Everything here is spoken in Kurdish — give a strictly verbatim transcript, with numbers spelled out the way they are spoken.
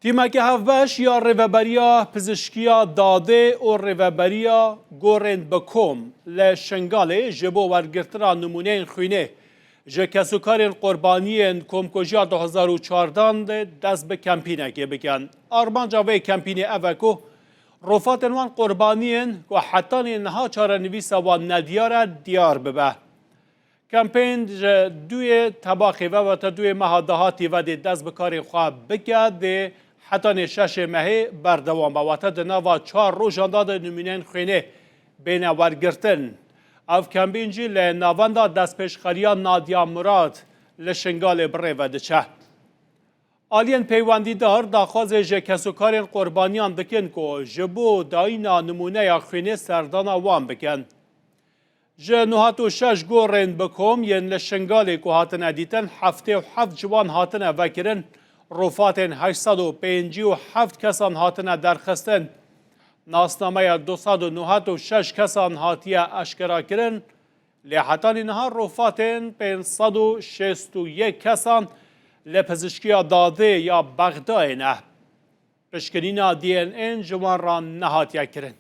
Tîmeke hevbeş ya Rêveberiya Pizişkiya Dadê û Rêveberiya Gorên bi Kom li Şingalê ji bo wergirtina nimûneyên xwînê ji kesûkarên qurbaniyên komkujiya du hezar û çardan de dest bi kempînekê bikin. Armanca vê kempînê ev e ku rofatên wan qurbaniyên ku hetanî niha çarenivîsa wan nediyar e, diyar bibe. Kempên ji duyê tebaxê ve, wate duyê meha dahatî ve dê dest bi karê xwe bike, dê hetanê şeşê mehê berdewam be. Wate di nava çar rojan de di nimûneyên xwênê bêne wergirtin. Ev kempîn jî li navenda destpêşxeriya Nadia Murad li Şingalê bi rê ve diçe. Aliyên peywendîdar daxwazê ji kesûkarên qurbaniyan dikin ku ji bo dayîna nimûneya xwênê serdana wan bikin. Ji nû sed û şeş gorên bi kom yên li Şingalê ku hatine dîtin, heftê û heft ji wan hatine vekirin, rofatên heşt sed û pêncî û heft kesan hatine derxistin. Nasnameya du sed û newid û şeş kesan hatiye eşkerakirin, lê hetanî niha rofatên pênc sed û şêst û yek kesan li pizişkiya dadê ya Bexdayê ne. Piştgirîna D N A ji wan re nehatiye kirin.